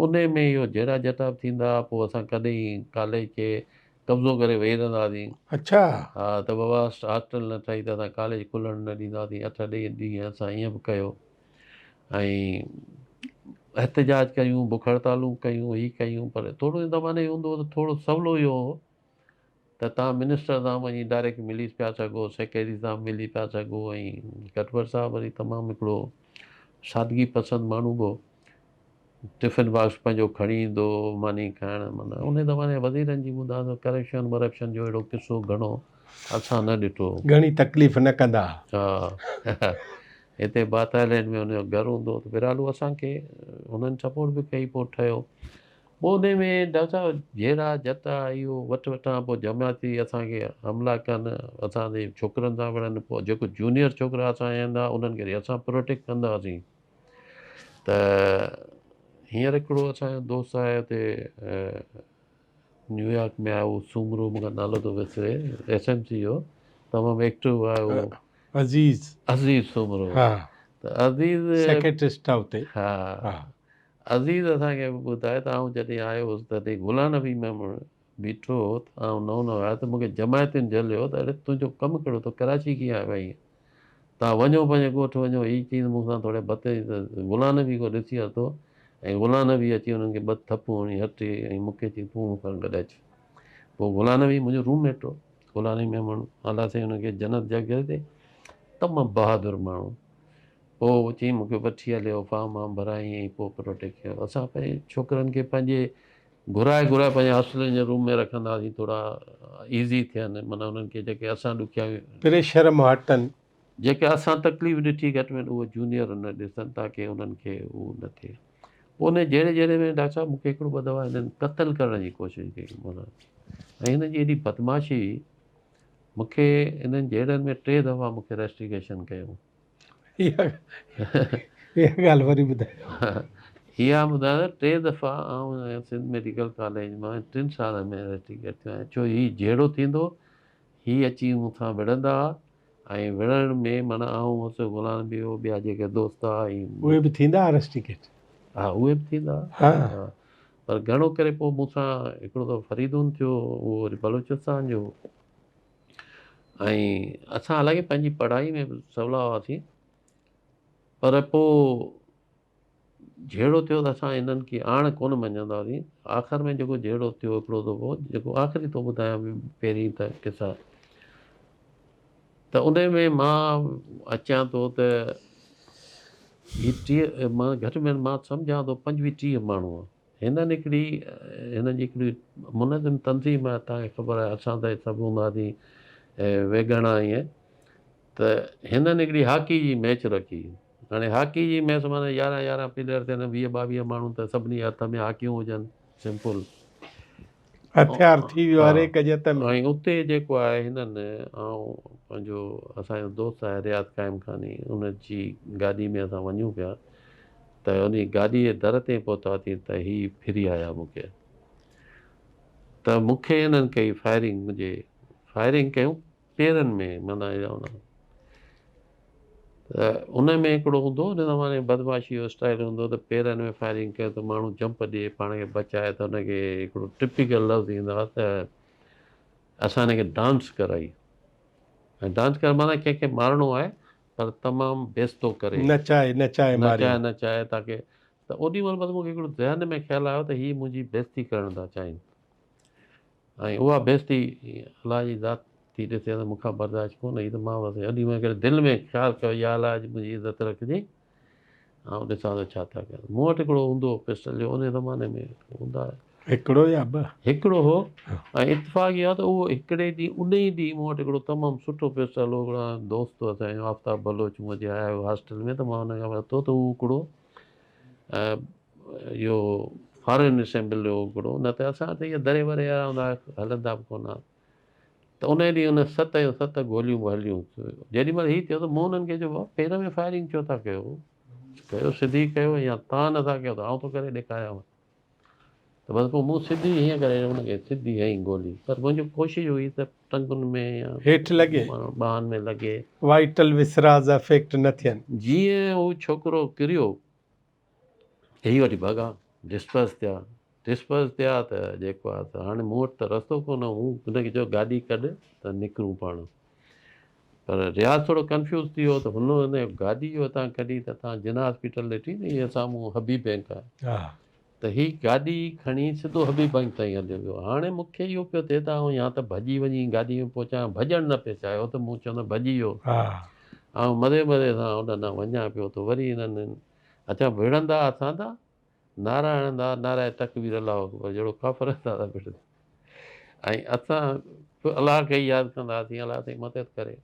انهي ۾ اهو جهيڙا جهٽا به ٿيندا ها پوء اسان ڪڏهن ڪاليج کي قبضو ڪري ويهي رهندا هئاسين. اڇا. ها ته بابا هاسٽل نه ٺهي ته اسان ڪاليج کلڻ نه ڏينداسين اٺ ڏهه ڏينهن اسان ائين به ڪيو ۽ احتجاج ڪيون بک هڙتالون ڪيون هي ڪيون پر ٿورو ان زماني هوندو هو ته ٿورو سولو اهو هو ته توهان منسٽر سان وڃي ڊائريڪٽ ملي پيا سگهو، سيڪريٽري سان به ملي پيا سگهو ۽ ڪٽپر صاحب وري تمام هڪڙو سادگي پسند ماڻهو به هو. ٽفن باڪس پنهنجو کڻي ايندو هو ماني کائڻ معنيٰ انهي زماني جي وزيرن جي ٻڌان ته ڪرپشن ورپشن جو اهڙو قصو گهڻو اسان نه ڏٺو. گهڻي تڪليف نه ڪندا ها. ها هتي باٿ آئلينڊ ۾ هن جو گهر هوندو هو ته بهرحال هو اسان کي هنن سپورٽ به ڪئي پوء ٺهيو. پوء انهي ۾ ڊاڪٽر صاحب جهيڙا جهٽا اهو وٺ وٺان پوء جماعتي اسان کي حملا ڪن اسان جي ڇوڪرن سان وڙهن پوء جيڪو جونيئر ڇوڪرا اسان جا ايندا انهن کي وري اسان پروٽيڪٽ ڪندا هئاسين ته هينئر هڪڙو اسان جو دوست آهي اتي نيويارڪ ۾ آهي اهو سومرو مون کان نالو ٿو وسري ايس ايم سي جو تمام ايڪٽو آهي اهو عزيز عزيز سومرو ها ته عزيز سيڪريٽرسٽ آهي اتي ها ها عزيز اسان کي به ٻڌايو ته آئون جڏهن آيو هوس تڏهن غلام نبي ميمڻ بيٺو هو ته آئون نئون نئون آيو ته مون کي جماعتين جهليو ته اڙي تنهنجو ڪم ڪهڙو تون ڪراچي ڪيئن آيو آهين توهان وڃو پنهنجي ڳوٺ وڃو هي چيز مون سان ٿوري بدتميزي ته غلام نبي کان ڏسي ورتو ۽ غلام نبي اچي انهن کي ٻه ٿڦون هڻي هٽ ۽ مون کي چيائين تون مون سان گڏ اچ پوء غلام نبي منهنجو روم ميٽ هو غلام نبي ميمڻ الله سائين ان کي جنت جڳهه ڏي تمام بهادر ماڻهو پوء چيائين مون کي وٺي هليو، فارم وارم ڀرايائين ۽ پوء پروٽيڪٽ ڪيو. اسان پنهنجي ڇوڪرن کي پنهنجي گهرائي گهرائي پنهنجي هاسٽلن جي روم ۾ رکندا هئاسين ٿورا ايزي ٿين معنيٰ انهن کي جيڪي اسان ڏکيائيون. پريشر مان هٽن. جيڪي اسان تڪليف ڏٺي گهٽ ۾ گهٽ اهو جونيئر نه ڏسن تاڪه انهن کي اهو نه ٿئي. پوء انهي جهيڙي جهيڙي ۾ ڊاڪٽر صاحب مون کي هڪڙو ٻه دفعا هنن قتل ڪرڻ جي ڪوشش ڪئي معنيٰ ۽ هنن جي ايڏي بدمعاشي مون کي انهن جهيڙن ۾ ٽي دفعا مون کي ريسٽيگيشن ڪيائون. اها ڳالهه وري ٻڌايو. اها ٻڌايو ته ٽي دفعا آئون سنڌ ميڊيڪل ڪاليج مان ٽن سالن ۾ ريسٽيگيٽ ٿيو آهيان ڇو هي جهيڙو ٿيندو هي اچي مون سان وڙهندا هئا ۽ وڙهڻ ۾ معنيٰ آئون هوس غلام نبي هو ٻيا جيڪي دوست هئا ۽ اهي به ٿيندا هئا ريسٽيگيٽ؟ ها اهي به ٿيندا هئا پر گهڻو ڪري پوء مون سان هڪڙو دفعو فريدون ٿيو اهو وري بلوچستان جو هو ۽ اسان حالانڪه پنهنجي پڙهائي ۾ به سولا هئاسين پر پوء جهيڙو ٿيو ته اسان انهن کي آڻ ڪونه مڃندا هئاسين آخر ۾ جيڪو جهيڙو ٿيو هڪڙو دفعو جيڪو آخري ٿو ٻڌايان پهرين ته قصا ته ان ۾ مان اچان ٿو ته هي ٽيهه مان گهٽ ۾ مان سمجهان ٿو پنجويهه ٽيهه ماڻهو هنن هڪڙي هنن جي هڪڙي منظم تنظيم آهي توهان کي خبر آهي اسان ته سڀ هوندا هئاسين ويڳاڻا ائين ته هنن هڪڙي هاڪي جي ميچ رکي هاڻي هاڪي جي ميچ معنيٰ يارهن يارهن پليئر ٿين ويهه ٻاويهه ماڻهو ته سڀني جي هٿ ۾ هاڪيون هجن سمپل هٿيار ٿي ويو هر هڪ جي هٿ ۾. ۽ اتي جيڪو آهي هنن آئون پنهنجو اسان جو دوست آهي رياض قائم خاني ان جي گاڏي ۾ اسان وڃون پيا ته انهي گاڏي جي در تي پهتاسين ته هي ڦري آيا مون کي ته مون کي هنن ڪئي فائرنگ منهنجي فائرنگ ڪيون پيرن ۾ معنيٰ ته ان ۾ هڪڙو هوندو ان زماني ۾ بدمعاشي جو اسٽائل هوندو ته پيرن ۾ فائرنگ ڪيو ته ماڻهو جمپ ڏئي پاڻ کي بچائي ته ان کي هڪڙو ٽپيڪل لفظ ايندو آهي ته اسان هن کي ڊانس ڪرائي ۽ ڊانس ڪرڻ معنيٰ ڪنهن کي مارڻو آهي پر تمام بيستو ڪري نچائي نچائي ماريو نچائي نچائي تاڪه ته اوڏي مهل بس مون کي هڪڙو ذهن ۾ خيال آيو ته هي منهنجي بيستي ڪرڻ ٿا چاهين ۽ اها بيستي الله جي ذات ٿي ڏسي ته مون کان برداشت ڪونه هئي ته مان بس اوڏي مهل هڪڙي دل ۾ خيال ڪيو يا الله اڄ منهنجي عزت رکجي آئون ڏسان ٿو ڇا ٿا ڪن. مون وٽ هڪڙو هوندو هو پسٽل جو انهي زماني ۾ هوندا هيا. هڪڙو يا ٻه؟ هڪڙو هو ۽ اتفاق اهو ته اهو هڪڙي ڏينهن انهي ڏينهن مون وٽ هڪڙو تمام سٺو پسٽل هو هڪڙو دوست هو اسان جو آفتاب بلوچ مون وٽ آيو هو هاسٽل ۾ ته مان ان کان ورتو ته اهو هڪڙو اهو فارين اسيمبل جو هڪڙو نه ته اسان وٽ اهي دري وري وارا هوندا هئا هلندا به ڪونه هئا. ته انهيء ڏينهن ان ست جو ست گوليون به هليون. جيڏي مهل هي ٿيو ته مون انهن کي چيو، بابا پير ۾ فائرنگ ڇو ٿا ڪيو؟ ڪيو سڌي ڪيو يا تان نه ٿا ڪيو ته آئون ٿو ڪري ڏيکاريانو. ته بس پوء مون سڌي هيئن ڪري ان کي سڌي هنئي گولي. پر منهنجي ڪوشش هئي ته ٽنگن ۾ يا هيٺ لڳي. ٻانهن ۾ لڳي. وائٽل وسراز افيڪٽ نه ٿين. جيئن هو ڇوڪرو ڪريو، هي وٺي ڀڳا. ڊسپرس ٿيا. ڊسپرس ٿيا ته جيڪو آهي ته هاڻي مون وٽ ته رستو ڪونه هو. مون هن کي چيو گاڏي ڪڍ ته نڪرون پاڻ. پر رياض ٿورو ڪنفيوز ٿي ويو ته هن هن گاڏي جو هتان ڪڍي ته تان جناح هاسپيٽل ڏٺي نه هي سامهون حبيب بينڪ آهي. ته هي گاڏي کڻي سڌو حبيب بينڪ تائين هليو ويو. هاڻي مون کي اهو پيو ٿئي ته آئون يا ته ڀڄي وڃي گاڏي ۾ پهچان، ڀڄڻ نه پئي چاهيو ته مون چوندو ڀڄي ويو. آئون مزي مزي سان هن ڏانهن وڃان پيو ته وري هنن اڇا وڙهندا اسان تان نعرا هڻندا نعره تڪبير الله اڪبر جهڙو ڪافر سان ٿا وڙهن ۽ اسان به الله کي ئي ياد ڪندا هئاسين الله سائين مدد ڪري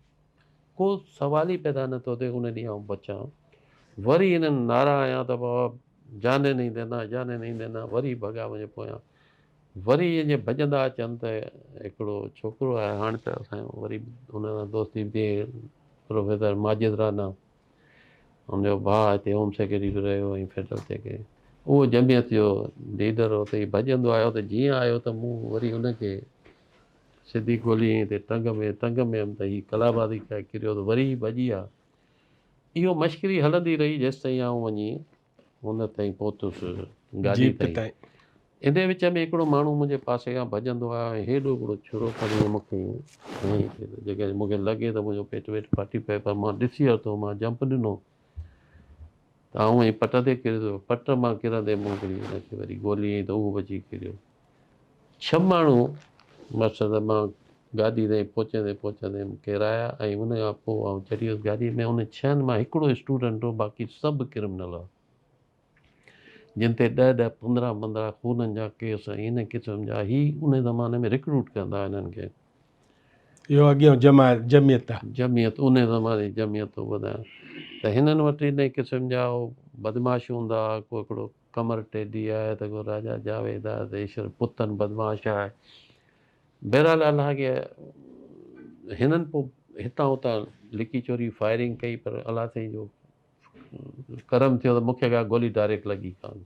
ڪو سوال ئي پيدا نه ٿو ٿئي ان ڏينهن آئون بچان وري هنن نعرا هنيا ته بابا جاني نهين دينا جاني نهين دينا وري ڀڳا منهنجي پويان وري ائين جي ڀڄندا اچن ته هڪڙو ڇوڪرو آهي هاڻ ته اسان وري ان سان دوستي به ٿي پروفيسر ماجد رانا هن جو ڀاء هتي هوم سيڪريٽري به رهيو ۽ فيڊرل سيڪريٽري اهو جمعيت جو ليڊر هو ته هي ڀڄندو آيو ته جيئن آيو ته مون وري ان کي سڌي گولي هنئي ته ٽنگ ۾ ٽنگ ۾ هيم ته هي قلابازي کائي ڪريو ته وري هي ڀڄي آ. اهو مشڪري هلندي رهي جيستائين آئون وڃي هن تائين پهتس گاڏي تائين. انهيء وچ ۾ هڪڙو ماڻهو منهنجي پاسي کان ڀڄندو آيو ۽ هيڏو هڪڙو ڇرو کڻي مون کي هنيائين ٿي ته جيڪڏهن مون کي لڳي ته منهنجو پيٽ ويٽ ڦاٽي پئي پر مان ڏسي ورتو مان جمپ ڏنو ته آئون ائين پٽ تي ڪريس پٽ مان ڪرندي مون هڪڙي هن کي وري گولي هنئي ته اهو به اچي ڪريو. ڇهه ماڻهو مس ته مان گاڏي تائين پهچندي پهچندي ڪيرايا ۽ ان کان پوء آئون چڙهي ويس گاڏي ۾ انهن ڇهن مان هڪڙو اسٽوڊنٽ هو باقي سڀ ڪرمنل هئا. جن تي ڏهه ڏهه پندرهن پندرهن خونن جا ڪيس ۽ ان قسم جا هي ان زماني ۾ رڪروٽ ڪندا هنن کي. اهو اڳيون جماعت جمعيت آ. جمعيت ان زماني جي جمعيت ٿو ٻڌايان ته هنن وٽ ان قسم جا بدمعاش هوندا هئا ڪو هڪڙو قمر ٽيڊي آهي ته ڪو راجا جاويد آهي ته ايشر پتن بدمعاش آهي بهرحال الله کي هنن پوء هتان هتان لڪي چوري فائرنگ ڪئي پر الله سائين جو ڪرم ٿيو ته مون کي ڪا گولي ڊائريڪٽ لڳي ڪانه.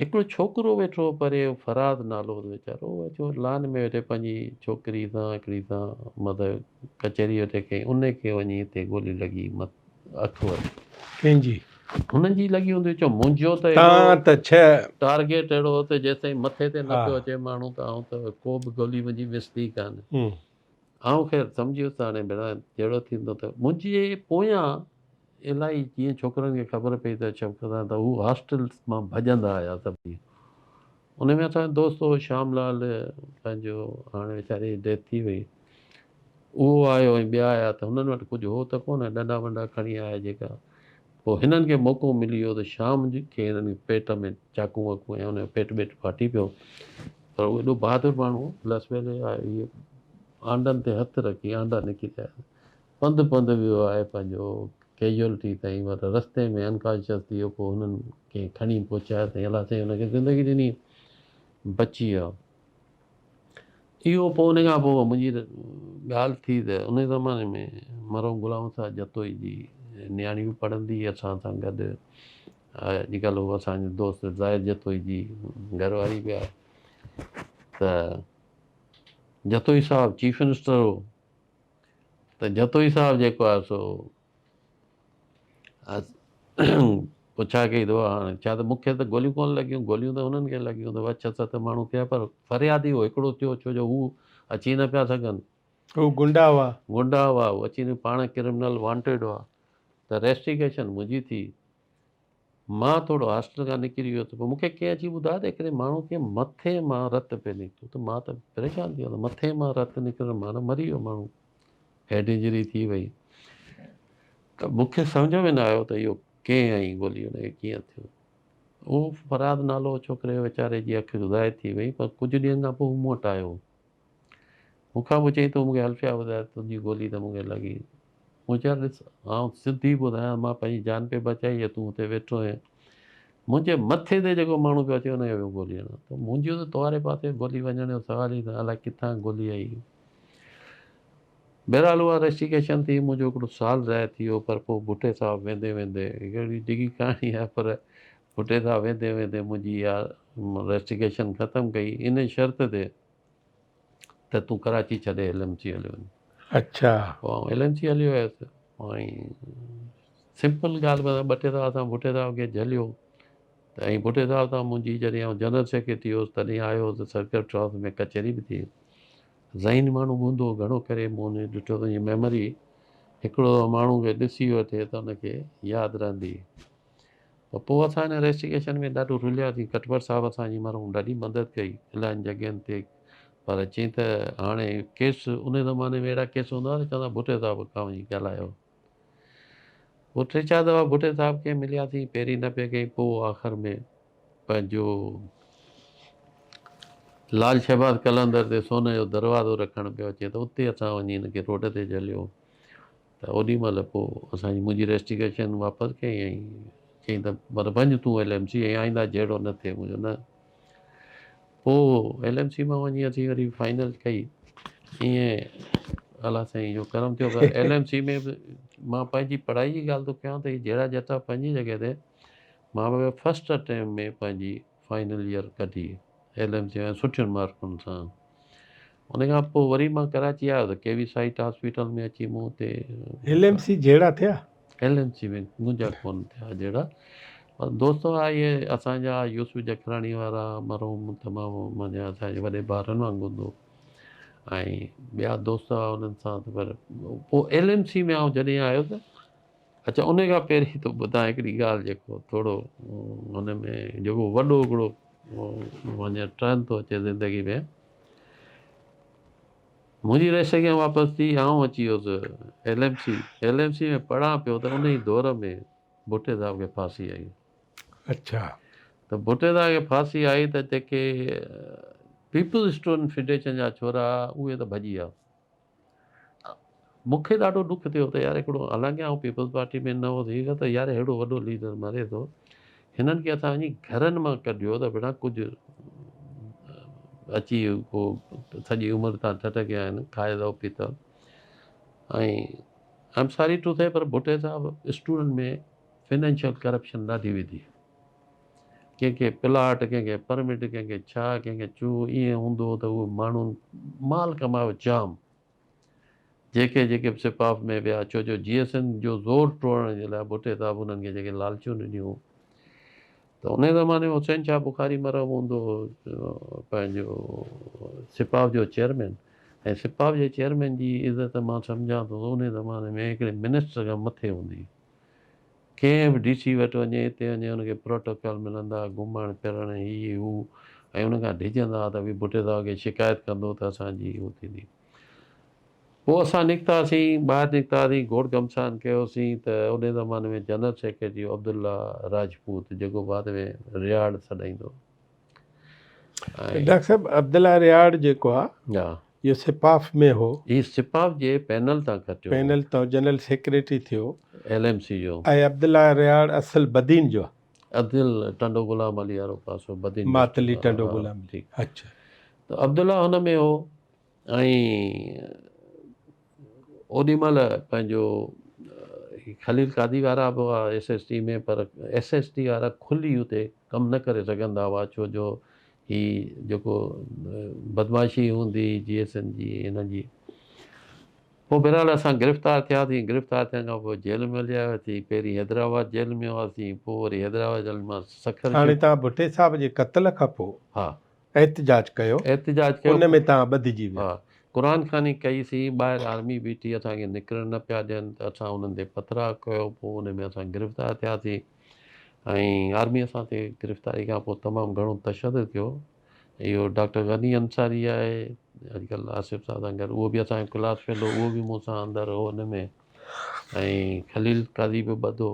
هڪڙو ڇوڪرو ويٺو هو پري فراز نالو هوس ويچارو اهو اچيو لان ۾ ويٺي پنهنجي ڇوڪري سان هڪڙي سان مطلب ڪچهري ويٺي ڪئي ان کي وڃي هتي گولي لڳي اک وٽ. ڪنهن جي؟ هن جي لڳي هوندي چو منهنجو ته تان ته ڇهه. ٽارگيٽ اهڙو هو ته جيستائين مٿي تي نه پيو اچي ماڻهو ته آئون ته ڪو به گولي منهنجي مس ٿي ڪانه. آئون خير سمجهي ويس ته هاڻي ڀيڻا جهڙو ٿيندو ته منهنجي پويان الائي ڪيئن ڇوڪرن کي خبر پئي ته شفقت آهي ته هو هاسٽلس مان ڀڄندا آيا سڀئي. ان ۾ اسان جو دوست هو شيام لال پنهنجو هاڻي ويچاري جي ڊيٿ ٿي وئي اهو آيو ۽ ٻيا آيا ته هنن وٽ ڪجهه هو ته ڪونه ڏنڊا ونڊا کڻي آيا جيڪا پوء هنن کي موقعو ملي ويو ته شام کي هنن کي پيٽ ۾ چاقون واقون ۽ هن جو پيٽ ٻيٽ ڦاٽي پيو پر هو ايڏو بهادر ماڻهو هو لسٻيلي جو آيو هي آنڊن تي هٿ رکي آنڊا نڪري آيا پنڌ پنڌ ويو آهي پنهنجو ڪيجوئلٽي تائين پر رستي ۾ انڪانشس ٿي ويو پوء هنن ڪنهن کڻي پهچايو تائين الله سائين هن کي زندگي ڏني بچي ويو. اهو پوء ان کان پوء منهنجي ڳالهه ٿي ته ان زماني ۾ مرحوم غلام حسين جتوئي جي نياڻي به پڙهندي هئي اسان سان گڏ اڄڪلهه هو اسان جو دوست زاهد جتوئي جي گهر واري به آهي ته جتوئي صاحب چيف منسٽر هو ته جتوئي صاحب جيڪو آهي سو پڇا ڪئي ته هاڻي ڇا ته مون کي ته گوليون ڪونه لڳيون، گوليون ته هنن کي لڳيون ته ڇهه ست ماڻهو ٿيا پر فريادي هو هڪڙو ٿيو ڇو جو هو اچي نه پيا سگهن. هو گنڊا هئا. گنڊا هئا هو اچي نه پاڻ ڪرمنل وانٽيڊ هئا ته ريسٽيگيشن منهنجي ٿي. مان ٿورو هاسٽل کان نڪري ويو ته پوء مون کي ڪنهن اچي ٻڌايو ته هڪڙي ماڻهو کي مٿي مان رت پئي نڪتو ته مان ته پريشان ٿي ويس مٿي مان رت نڪرڻ معنيٰ مري ويو ماڻهو. هيڊ انجري ٿي وئي ته مون کي سمجهه ۾ نه آيو ته اهو ڪنهن هنئي گولي ان کي ڪيئن ٿيو. اهو فرهاد نالو هو ڇوڪري جو ويچاري جي اک ضايع ٿي وئي پر ڪجهه ڏينهن کان پوء هو مون وٽ آيو. مون کان پڇيائين تون مون کي حلفيا ٻڌاء تنهنجي گولي ته مون کي لڳي. مون چيو ڏس آئون سڌي ٻڌايان مان پنهنجي جان پئي بچائي ۽ تون اتي ويٺو هئين. منهنجي مٿي تي جيڪو ماڻهو پيو اچي ان کي پيو گولي هڻان ته منهنجي ته تواري پاسي گولي وڃڻ جو سوال ئي نه الائي ڪٿان گولي آئي. بهرحال اها ريسٽيگيشن ٿي منهنجو هڪڙو سال ضايع ٿي ويو پر پوء ڀٽي صاحب ويندي ويندي هڪڙي ڊگهي ڪهاڻي آهي پر ڀٽي صاحب ويندي ويندي منهنجي اها ريسٽيگيشن ختم ڪئي ان شرط تي ته تون ڪراچي ڇڏي ايل ايم سي هليو وڃ. اڇا. پوء آئون ايل ايم سي هليو ويس ۽ سمپل ڳالهه ٻڌايان ٻه ٽي دفعا اسان ڀٽي صاحب کي جهليو. ته ۽ ڀٽي صاحب سان منهنجي جڏهن آئون جنرل سيڪريٽري هوس تڏهن آيو هوس ته سرڪٽ هائوس ۾ ڪچهري به ٿي. ذهين ماڻهو به هوندو هو گهڻو ڪري مون ڏٺو ته جيئن ميموري هڪڙو ماڻهو کي ڏسي وٺي ته ان کي ياد رهندي. ته پوء اسان ان ريسٽيگيشن ۾ ڏاڍو رلياسين. ڪٽپر صاحب اسان جي مرحوم ڏاڍي مدد ڪئي الاهين جڳهين تي پر چيائين ته هاڻي ڪيس ان زماني ۾ اهڙا ڪيس هوندا هئا ته چوندا ڀٽي صاحب کان وڃي ڳالهايو. پوء ٽي چار دفعا ڀٽي صاحب کي ملياسين، پهرين نه پئي ڪئي، پوء آخر ۾ پنهنجو لال شهباز قلندر تي سون جو دروازو رکڻ پيو اچي ته اتي اسان وڃي هن کي روڊ تي جهليو ته اوڏي مهل پوء اسان جي منهنجي ريسٽيگيشن واپس ڪئي ۽ چيائين ته پر وڃ تون ايل ايم سي ۽ آئنده جهيڙو نه ٿئي. مون چيو نه. پوء ايل ايم سي مان وڃي اسين وري فائنل ڪئي. ائين الله سائين جو ڪرم ٿيو پر ايل ايم سي ۾ به مان پنهنجي پڙهائي جي ڳالهه ٿو ڪيان ته هي جهڙا جٿا پنهنجي جڳهه تي مان به فرسٽ اٽيمپٽ ۾ پنهنجي فائنل ايئر ڪڍي ايل ايم سي ۾ سٺين مارڪن سان. ان کان پوء وري مان ڪراچي آيو ته ڪي وي سائيٽ هاسپيٽل ۾ اچي مون اتي ايل ايم سي جهڙا ٿيا؟ ايل ايم سي ۾ منهنجا ڪونه ٿيا جهڙا پر دوست هئا اهي اسان جا يوسف جکراڻي وارا مرحوم تمام منهنجا اسان جي وڏي ڀائرن وانگر هوندو هو ۽ ٻيا دوست هئا انهن سان ته پر پوء ايل ايم سي ۾ آئون جڏهن آيو ته اچا ان کان پهرين ٿو ٻڌان هڪڙي ڳالهه جيڪو ٿورو هن ۾ جيڪو وڏو هڪڙو وڃي ٽرن ٿو اچي زندگي ۾ منهنجي ريس اڳيان واپس ٿي آئون اچي ويس L M C L M C ۾ پڙهان پيو ته ان ئي دور ۾ ڀٽي صاحب کي ڦاسي آئي. اڇا. ته ڀٽي صاحب کي ڦاسي آئي ته جيڪي پيپلز اسٽوڊنٽ فيڊريشن جا ڇورا هئا اهي ته ڀڄي ويا. مون کي ڏاڍو ڏک ٿيو ته يار هڪڙو حالانڪه آئون پيپلز پارٽي ۾ نه هوس هي ته يار ههڙو وڏو ليڊر مري ٿو هنن کي اسان وڃي گهرن مان ڪڍيو ته ڀيڻا ڪجهه اچي ڪو سڄي عمر تان ٺٽڪيا آهن کائي پيتو ۽ I am sorry two سي پر ڀٽي صاحب اسٽوڊنٽ ۾ فنانشل ڪرپشن ڏاڍي وڌي ڪنهن کي پلاٽ، ڪنهن کي پرمٽ، ڪنهن کي ڇا، ڪنهن کي چو، ائين هوندو هو ته اهي ماڻهن مال ڪمايو جام. جيڪي جيڪي به سپاف ۾ ويا، ڇو جو جي ايس اين جو زور ٽوڙڻ جي لاء ڀٽي صاحب انهن کي جيڪي لالچون ڏنيون ته انهي زماني ۾ حسين شاهه بخاري مرحوم هوندو هو پنهنجو سپاف جو چيئرمين ۽ سپاف جي چيئرمين جي عزت مان سمجهان ٿو ته انهي زماني ۾ هڪڙي منسٽر کان مٿي هوندي هئي. ڪنهن به ڊي سي وٽ وڃي اتي وڃي ان کي پروٽوڪول ملندا گهمڻ ڦرڻ هي هو ۽ ان کان ڊڄندا ها ته ڀي ڀٽي صاحب کي شڪايت ڪندو ته اسان جي هو ٿيندي. پوء اسان نڪتاسين ٻاهر نڪتاسين گهوڙ گهمسان ڪيوسين ته انهي زماني ۾ جنرل سيڪريٽري هو عبدالله راجپوت جيڪو بعد ۾ رياڙ سڏائيندو هو. ڊاڪٽر صاحب عبدالله رياڙ جيڪو آ اهو سپاف ۾ هو. هي سپاف جي پينل تان کٽيو هو. پينل تان جنرل سيڪريٽري ٿيو. ايل ايم سي جو. ۽ عبدالله رياڙ اصل بدين جو آ. عدل ٽنڊو غلام علي وارو پاسو بدين ڊسٽرڪٽ. ماتلي ٽنڊو غلام علي. اڇا. ته عبدالله هن ۾ هو ۽ اوڏي مهل پنهنجو خليل قاضي وارا به هئا ايس ايس ٽي ۾ پر ايس ايس ٽي وارا کلي اتي ڪم نه ڪري سگهندا هئا ڇو جو هي جيڪو بدمعاشي هوندي هئي جي ايس اين جي هن جي. پوء بهرحال اسان گرفتار ٿياسين، گرفتار ٿيڻ کان پوء جيل ۾ هليا وياسين، پهرين حيدرآباد جيل ۾ هئاسين، پوء وري حيدرآباد جيل مان سکر هاڻي توهان ڀٽي صاحب جي قتل کان پوء ها. احتجاج ڪيو، احتجاج ڪيو، ان ۾ توهان ٻڌجي ويا. ها، قرآن خواني ڪئي سين، ٻاهر آرمي بيٺي اسان کي نڪرڻ نه پيا ڏين ته اسان انهن تي پٿراء ڪيو، پوء ان ۾ اسان گرفتار ٿياسين ۽ آرمي اسان تي گرفتاري کان پوء تمام گهڻو تشدد ڪيو. اهو ڊاڪٽر غني انصاري آهي اڄڪلهه آصف صاحب سان گڏ اهو به اسان جو ڪلاس فيلو اهو به مون سان اندر هو ان ۾ ۽ خليل قاضي به ٻڌو.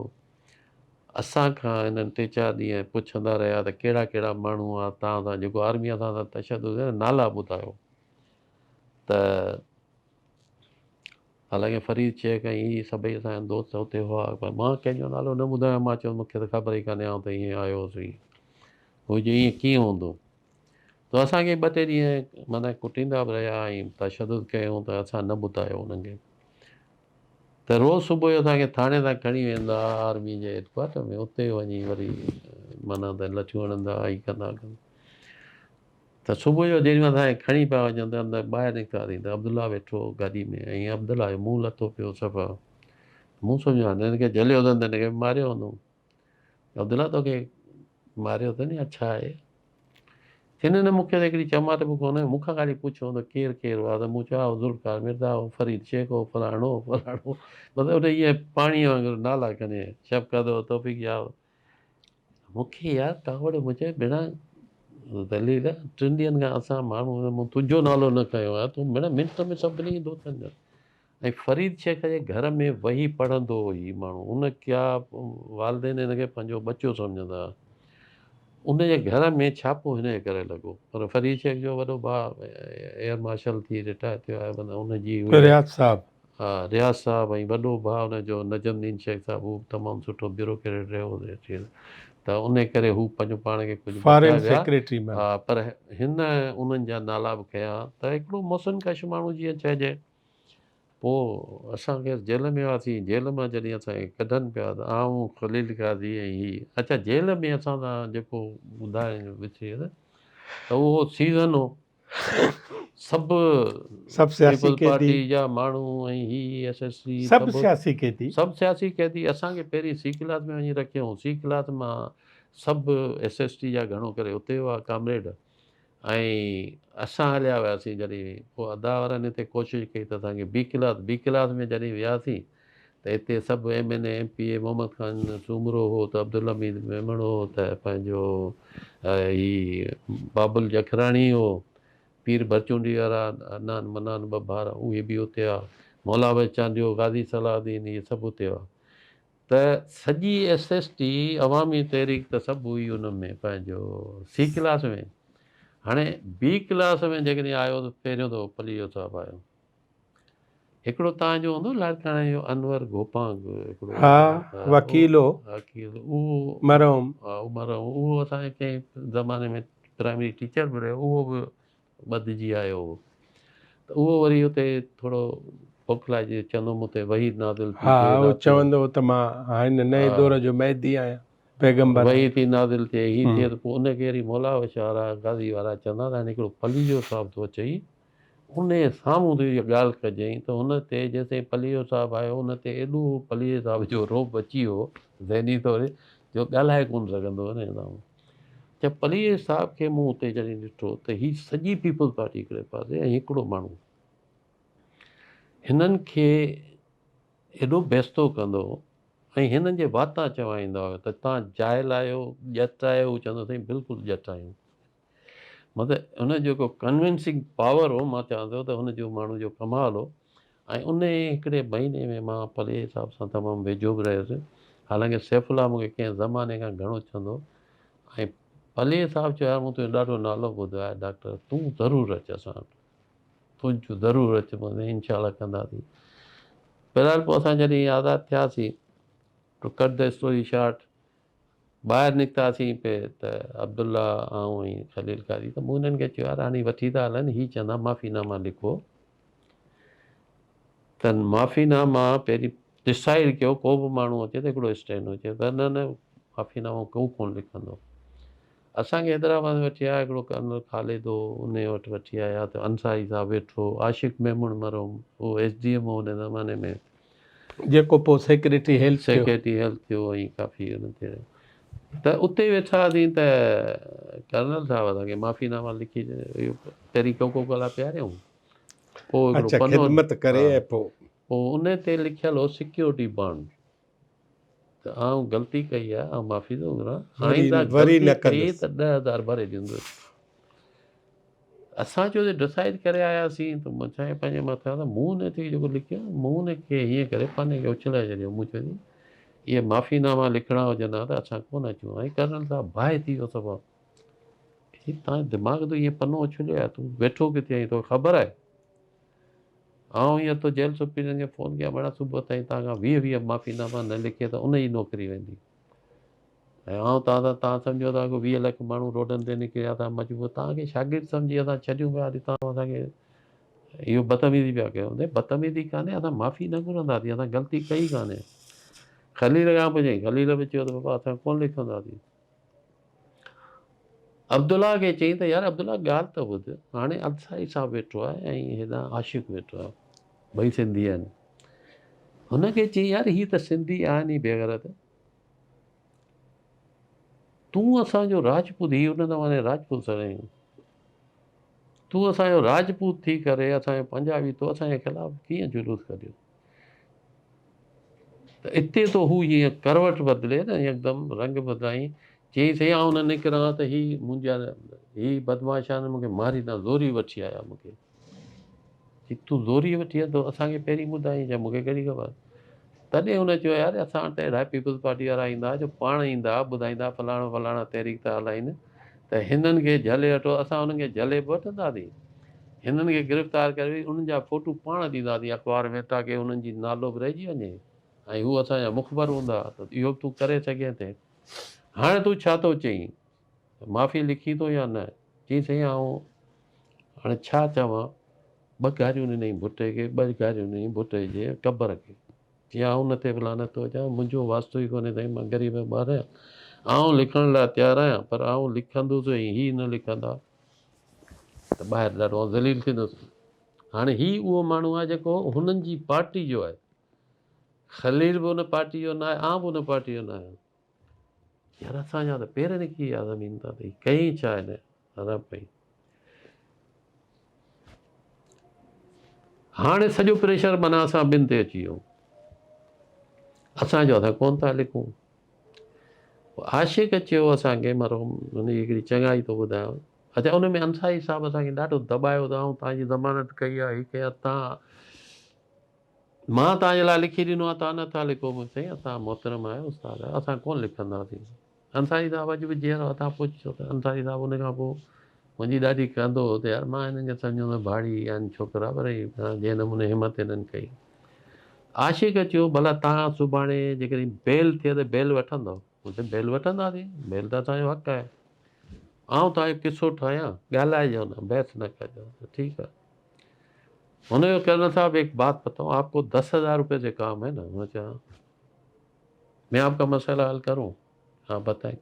اسان کان انهن ٽي چار ڏينهن پڇندا رهيا ته ڪهڙا ڪهڙا ماڻهو آ تان سان جيڪو آرمي اسان سان تشدد ڪيو نالا ٻڌايو ته حالانڪه فريد شيخ ۽ هي سڀئي اسان جا دوست اتي هئا پر مان ڪنهن جو نالو نه ٻڌايو مان چيو مونکي ته خبر ئي ڪانهي آئون ته ائين آيو هوس ائين هو چيو ائين ڪيئن هوندو ته اسان کي ٻه ٽي ڏينهن معنيٰ ڪٽيندا به رهيا ۽ تشدد ڪيون ته اسان نه ٻڌايو انهن کي ته روز صبح جو اسان کي ٿاڻي تان کڻي ويندا آرمي جي هيڊ ڪوارٽر ۾ اتي وڃي وري معنيٰ ته لٺيون هڻندا ۽ ڪندا ته صبح جو جيڏي مهل اسان کي کڻي پيا وڃن ته اندر ٻاهر نڪتاسين ته عبدالله ويٺو هو گاڏي ۾ ۽ عبدالله جو منهن لٿو پيو صفا. مون سمجهيو هاڻي هن کي جهليو اٿن ته هن کي ماريو هوندو. عبدالله توکي ماريو اٿن يا ڇا آهي؟ چي نه نه مون کي ته هڪڙي چماٽ به ڪونه هئي، مون کان خالي پڇيو ته ڪير ڪير هئا ته مون چيو ها ذوالفقار مرزا هو، فريد شيخ هو، فلاڻو هو، فلاڻو هو، مطلب ان ائين پاڻيء وانگر نالا کڻي شفقت هو، توفيق شاهه هو. مون کي يار ڪاوڙ مون چيو ڀيڻا ذليل ٽن ڏينهن کان اسان ماڻهو مون تنهنجو نالو نه کنيو آهي تون ڀيڻا منٽ ۾ سڀني دوستن جا ۽ فريد شيخ جي گهر ۾ ويهي پڙهندو هو هي ماڻهو ان ڪيا والدين هن کي پنهنجو ٻچو سمجهندا هئا ان جي گهر ۾ ڇاپو هن جي ڪري لڳو پر فريد شيخ جو وڏو ڀاء ايئر مارشل ٿي رٽائر ٿيو آهي معنيٰ ان جي هئي رياض صاحب ها رياض صاحب ۽ وڏو ڀاء ان جو نجم الدين شيخ صاحب هو به تمام سٺو بيوروڪريٽ رهيو ته ان ڪري هو پنهنجو پاڻ کي ڪجهه فارين بچائي ويا سيڪريٽري مان ها پر هن انهن جا نالا به کنيا ته هڪڙو محسن ڪش ماڻهو جيئن چئجي پوء اسان خير جيل ۾ هئاسين جيل مان جڏهن اسان کي ڪڍن پيا ته آئون خليل قاضي ۽ هي اڇا جيل ۾ اسان سان جيڪو ٻڌائڻ وسري ويس ته اهو سيزن هو سڀ سڀ سياسي پيپلز قيدي پارٽي جا ماڻهو ۽ هي ايس ايس سي سڀ سڀ سياسي قيدي سڀ سياسي قيدي اسان کي پهرين سي ڪلاس ۾ وڃي رکيائون سي ڪلاس مان سڀ ايس ايس ٽي جا گهڻو ڪري اتي هئا ڪامريڊ ۽ اسان هليا وياسين جڏهن پوء ادا وارن هتي ڪوشش ڪئي ته اسان کي بي ڪلاس بي ڪلاس ۾ جڏهن وياسين ته هتي سڀ M N A M P A Muhammad Khan Soomro هو ته عبدالحميد ميمڻ هو ته پنهنجو هي بابل جکراڻي هو پير ڀرچونڊي وارا عنان منان ٻه ڀائر اهي به اتي هئا مولا بخش چانڊيو غازي صلاح الدين اهي سڀ اتي هئا ته سڄي ايس ايس ٽي عوامي تحريڪ ته سڀ هئي ان ۾ پنهنجو سي ڪلاس ۾ هاڻي بي ڪلاس ۾ جيڪڏهن آيو ته پهريون دفعو پليجو صاحب آيو هڪڙو تان جو هوندو لاڙڪاڻي جو انور گوپانگ هڪڙو ها وڪيل هو وڪيل اهو مرحوم ها مرحوم اهو اسان جي ڪنهن زماني ۾ پرائمري ٽيچر به رهيو اهو به ٻڌجي آيو هو ته اهو وري اتي ٿورو بوکلائجي چوندو مون تي وحي نازل ٿي ها اهو چوندو هو ته مان هن نئين دور جو مهدي آهيان پيغمبر وحي ٿي نازل ٿئي هي ٿئي ته پوء ان کي وري مولا بخش وارا غازي وارا چوندا ته هاڻي هڪڙو پليجو صاحب ٿو اچئي انهيء سامهون تون اها ڳالهه ڪجئين ته هن تي جيستائين پليجو صاحب آيو ان تي ايڏو پليجي صاحب جو رعب اچي ويو ذهني طور جو ڳالهائي ڪونه سگهندو هو انهيء سامهون. ته پليجي صاحب کي مون اتي جڏهن ڏٺو ته هي سڄي پيپلز پارٽي هڪڙي پاسي ۽ هڪڙو ماڻهو هنن کي ايڏو بيستو ڪندو هو ۽ هنن جي واتان چوائيندا هيا ته توهان جاهل آهيو، ڄٽ آهيو، هو چوندو سائين بلڪل ڄٽ آهيون. مطلب هن جو جيڪو ڪنوينسنگ پاور هو مان چوان ٿو ته هن جو ماڻهو جو ڪمال هو ۽ ان هڪڙي مهيني ۾ مان پليجي صاحب سان تمام ويجهو به رهيس حالانڪه سيف الله مون کي ڪنهن زماني کان گهڻو چوندو هو ۽ پليجي صاحب چيو يار مون تنهنجو ڏاڍو نالو ٻڌو آهي ڊاڪٽر تون ضرور اچ اسان وٽ تون ضرور اچ مون انشاء الله ڪنداسين بهرحال پوء اسان جڏهن آزاد ٿياسين to cut the story short ٻاهر نڪتاسين پئي ته عبدالله، آئون ۽ خليل قاضي ته مون هنن کي چيو يار هاڻي وٺي ٿا هلن هي چوندا معافي ناما لکو ته معافي ناما پهرين ڊسائيڊ ڪيو ڪو به ماڻهو اچي ته هڪڙو اسٽينڊ هجي ته نه نه معافي نامو ڪو ڪونه لکندو اسان کي حيدرآباد ۾ وٺي آيا هڪڙو ڪرنل خالد هو ان وٽ وٺي آيا ته انصاري صاحب ويٺو عاشق ميمڻ مرحوم هو ايس ڊي ايم هو ان زماني ۾ جيڪو پوء سيڪريٽري هيلٿ ٿيو. سيڪريٽري هيلٿ ٿيو ۽ ڪافي ان تي رهيو ته اتي ويٺا هئاسين ته ڪرنل صاحب اسان کي معافي ناما لکي اهو پهرين ڪوڪو ڪولا پياريائون پوء هڪڙو اڇا پنو خدمت ڪري ها ۽ پوء. پوء ان تي لکيل هو سيڪيورٽي بانڊ ته آئون غلطي ڪئي آهي آئون معافي ٿو گهران وري آئنده وري غلطي نه ڪئي ڪندس. ته 10,000 ڀري ڏيندس. اسان چيو ته ڊسائيڊ ڪري آياسين ته مون چيو پنهنجي مٿان ته مون ان تي جيڪو لکيو مون ان کي هيئن ڪري پني کي اڇلائي ڇڏيو مون چيو جي اهي معافي ناما لکڻا هجن ها ته اسان ڪونه اچون ها ڪرنل صاحب باهه ٿي ويو صفا چي تان دماغ تو ائين پنو اڇليو آهي تون ويٺو ڪٿي آهين توکي خبر آهي آئون هينئر ٿو جيل سپريڊنٽ کي فون ڪيان مڙا صبح تائين تان کان ويهه ويهه معافي ناما نه لکي ته ان جي نوڪري ويندي ۽ آئون توهان سان توهان سمجهو ٿا ڪو 20 لک ماڻهو روڊن تي نڪري آيا توهان مجبور توهان کي شاگرد سمجهي اسان ڇڏيون پيا اڄ توهان اسان کي اهو بدتميزي پيا ڪيو بدتميزي ڪانهي اسان معافي نه گهرنداسين اسان غلطي ڪئي ڪانهي خليل کان پڇيائين خليل به چيو ته بابا اسان ڪونه لکنداسين عبدالله کي چيائين ته يار عبدالله ڳالهه ته ٻڌ هاڻي انصاري صاحب ويٺو آهي ۽ هيڏانهن عاشق ويٺو آهي ٻئي سنڌي آهن هن کي چيائين يار هي ته سنڌي آهن ئي بيغيرت. تون اسان جو راجپوت، هي ان زماني راجپوت سڏايائين، تون اسان جو راجپوت ٿي ڪري اسان جو پنجابي تو اسان جي خلاف ڪيئن جلوس ڪڍيو؟ ته اتي ٿو هو جيئن ڪروٽ بدلي نه يڪدم رنگ بدلائين، چيائين سائين آئون نه نڪران ته هي منهنجا هي بدمعاش آهن مون کي ماريندا، زوري وٺي آيا مون کي. چي تون زوري وٺي آيو ته اسان کي پهرين ٻڌائين ڇا مون کي ڪهڙي خبر. تڏهن هن چيو يار اسان وٽ ته اهڙا پيپلز پارٽي وارا ايندا جو پاڻ ايندا ٻڌائيندا فلاڻو فلاڻا تحريڪ ٿا هلائين ته هنن کي جهلي وٺو اسان انهن کي جهلي به وٺنداسين هنن کي گرفتار ڪري انهن جا فوٽو پاڻ ڏينداسين اخبار ۾ تاڪه انهن جي نالو به رهجي وڃي ۽ هو اسان جا مخبر هوندا ته اهو به تون ڪري سگهين ٿي هاڻي تون ڇا ٿو چئين معافي لکين ٿو يا نه؟ چيائين سائين آئون هاڻي ڇا چوان، ٻه گاريون ڏنائين ڀٽي کي، ٻه گاريون ڏنائين ڀٽي جي قبر کي. چيائين آئون نه ٿي فلاڻو ٿو اچان، منهنجو واسطو ئي ڪونهي سائين، مان غريب جو ٻار آهيان، آئون لکڻ لاء تيار آهيان، پر آئون لکندس ۽ هي نه لکندا ته ٻاهر ڏاڍو آئون ذليل ٿيندس. هاڻي هي اهو ماڻهو آهي جيڪو هنن جي پارٽي جو آهي. خليل به ان پارٽي جو ناهي، آئون به ان پارٽي جو ناهيان. يار اسان جا ته پير نڪري ويا زمين تان ته ڪئين ڇا هن حرام پئي. هاڻي سڄو پريشر معنيٰ اسان ٻن تي اچي ويو. اسان جو اسان ڪون ٿا لکون. عاشق چيو اسان کي مرحوم هن جي هڪڙي چڱائي ٿو ٻڌايان. اچا ان ۾ انصاري صاحب اسان کي ڏاڍو دٻايو ته آئون توهان جي ضمانت ڪئي آهي هي ڪئي آهي تان مان توهان جي لاء لکي ڏنو آهي، توهان نٿا لکو. مون چيو، سائين توهان محترم آهيو، استاد آهيو، اسان ڪونه لکنداسين. انصاري صاحب اڄ به جيئرو آهي، توهان پڇجو ته انصاري صاحب ان کان پوء منهنجي ڏاڍي ڪندو هو ته يار مان هنن کي سمجهندو هوس ڀاڙي آهن ڇوڪرا پر هي جنهن نموني همت هنن ڪئي. عاشق چيو، ڀلا توهان سڀاڻي جيڪڏهن بيل ٿئي ته بيل وٺندؤ؟ مون چيو، بيل وٺنداسين، بيل ته اسان جو حق آهي. آئون توهان جو قصو ٺاهيان، ڳالهائجو نه، بحث نه ڪجو. ٺيڪ آهي. هن چيو ڪرنل صاحب ايڪ بات بتائون آپ ڪو 10,000 روپي سي ڪام هي نه؟ هن چيو ها. مين آپ ڪا مسئله حل ڪرون؟ ها بتائين.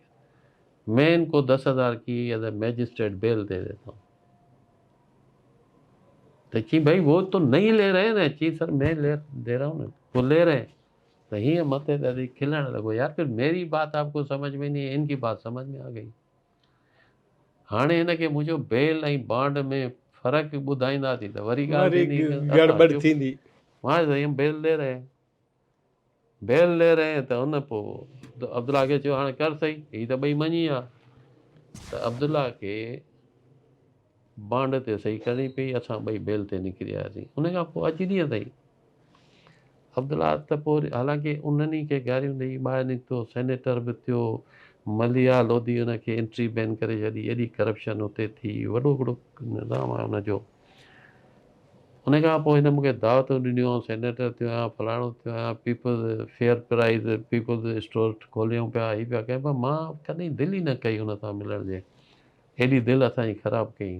مين ان ڪو 10,000 ڪي as a magistrate bail the ديتا هون. ته چين ڀائي وو تو نهين لي رهي نه؟ چين سر مين لي the رها هون نه، وو لي رهي هين. ته هيئن مٿي تي ڏئي کلڻ لڳو يار پھر ميري بات آپ ڪو سمجھ ۾ نهين ان ڪي بات سمجھ ۾ آ گئي. هاڻي هن کي منهنجو بيل ۽ بانڊ ۾ فرق ٻڌائينداسين ته وري ڳالهه ٿيندي گڙٻڙ ٿيندي. مان چيو هم بيل لي رهي هين بيل لي رهي هين ته هن پوء عبدالله کي چيو هاڻي ڪر سهي هي ته ٻئي مڃي ويا ته عبدالله کي بانڊ تي صحيح ڪرڻي پئي اسان ٻئي بيل تي نڪري آياسين ان کان پوء اڄ ڏينهن تائين عبدالله ته پوء حالانڪه انهن ئي کي گاريون ڏئي ٻاهر نڪتو، سينيٽر به ٿيو، مليحه لوڌي ان کي انٽري بين ڪري ڇڏي، ايڏي ڪرپشن اتي ٿي، وڏو هڪڙو نظام آهي ان جو. ان کان پوء هن مون کي دعوتون ڏنيون، آئون سينيٽر ٿيو آهيان، فلاڻو ٿيو آهيان، peoples fair price, peoples store کوليون پيا، هي پيا ڪيون پر مان ڪڏهن دل ئي نه ڪئي ان سان ملڻ جي، ايڏي دل اسان جي خراب ڪئي.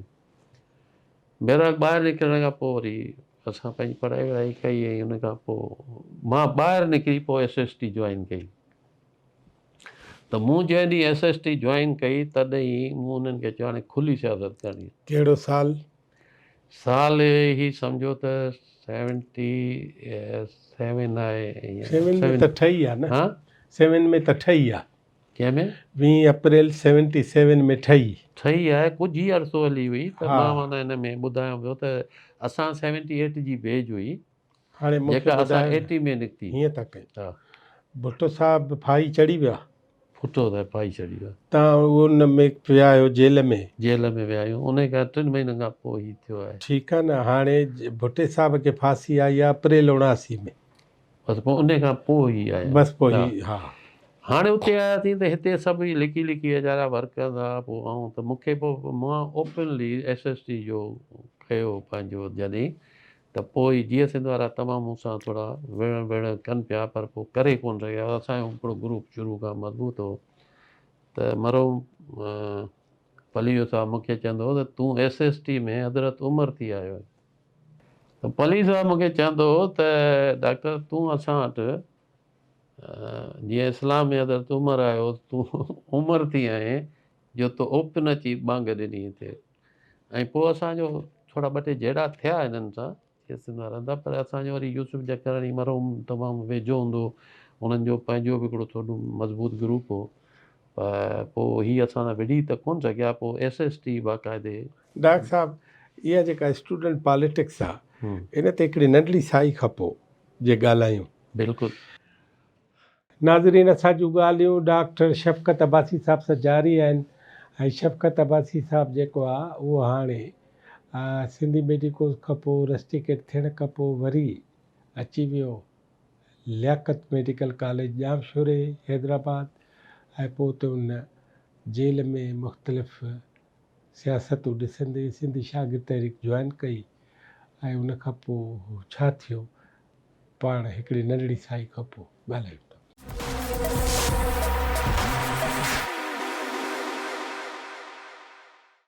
بهرحال ٻاهر نڪرڻ کان پوء وري اسان پنهنجي پڙهائي وڙهائي ڪئي ۽ ان کان پوء مان ٻاهر نڪري پوء ايس ايس ٽي جوائن ڪئي ته مون جنهن ڏينهن ايس ايس ٽي جوائن ڪئي تڏهن مون انهن کي چيو هاڻي کلي سياست ڪرڻي آهي. ڪهڙو سال؟ سال هي سمجهو ته سيونٽي سيون آهي. سيون ۾ ته ٺهي آهي نه؟ ها؟ سيون ۾ ته ٺهي آهي. ڪنهن ۾؟ ويهين اپريل سيونٽي سيون ۾ ٺهي. ٺهي آهي ڪجهه ئي عرصو هلي هئي ته مان معنيٰ هن ۾ ٻڌايان پيو ته اسان سيونٽي ايٽ جي بيج هئي هاڻي مون کي جيڪا اسان ٻڌايو نه ايٽي ۾ نڪتي. هيئن ٿا ڪيون ها. ڀٽو صاحب ڦاهي چڙهي ويا. ڀٽو صاحب ڦاهي چڙهي ويا. تان ان ۾ ويا آهيو جيل ۾. جيل ۾ ويا آهيون انهي کان ٽن مهينن کان پوء هي ٿيو آهي. ٺيڪ آهي نه هاڻي ڀٽي صاحب کي ڦاسي آئي آهي اپريل 79 ۾. بس پوء انهي کان پوء هي آيا. بس پوء هي ها. هاڻي اتي آياسين ته هتي سڀ هي لڪي لڪي ويچارا ورڪ ڪندا پوء آئون ته مون کي پوء مان اوپنلي ايس ايس ٽي جو ڪيو پنهنجو جڏهن ته پوء هي جيئي سنڌ وارا تمام مون سان ٿورا وڙهڻ وڙهڻ ڪن پيا پر پوء ڪري ڪونه سگهيا اسان جو هڪڙو گروپ شروع کان مضبوط هو ته مرحوم پليجو صاحب مون کي چوندو هو ته تون ايس ايس ٽي ۾ حضرت عمر ٿي آيو آهين. ته پلي صاحب مون کي چوندو هو ته ڊاڪٽر تون اسان وٽ جيئن اسلام ۾ حضرت عمر آيو تون عمر ٿي آئين جو تو اوپن اچي ٻانگ ڏني هتي ۽ پوء اسان جو ٿورا ٻه ٽي جهيڙا ٿيا هنن سان کيس نه رهندا پر اسان جو وري يوسف جکراڻي مرحوم تمام ويجهو هوندو هو انهن جو پنهنجو به هڪڙو ٿورو مضبوط گروپ هو. پر پوء هي اسان سان وڙهي ته ڪونه سگهيا پوء ايس ايس ٽي باقاعدي. ڊاڪٽر صاحب اها جيڪا اسٽوڊنٽ پاليٽڪس آ ان تي هڪڙي ننڍڙي سائي کپو جي ڳالهايون. بلڪل. ناظرين اسان جون ڳالهيون ڊاڪٽر شفقت عباسي صاحب سان جاري آهن ۽ شفقت عباسي صاحب جيڪو آ اهو هاڻي سنڌي ميڊيڪوز کان پوء رسٽيڪيٽ ٿيڻ کان پوء وري اچي ويو لياقت ميڊيڪل ڪاليج ڄامشوري حيدرآباد ۽ پوء اتي ان جيل ۾ مختلف سياستون ڏسندي سنڌي شاگرد تحريڪ جوائن ڪئي ۽ ان کان پوء ڇا ٿيو پاڻ هڪڙي ننڍڙي سائي کان پوء ڳالهايون ٿا.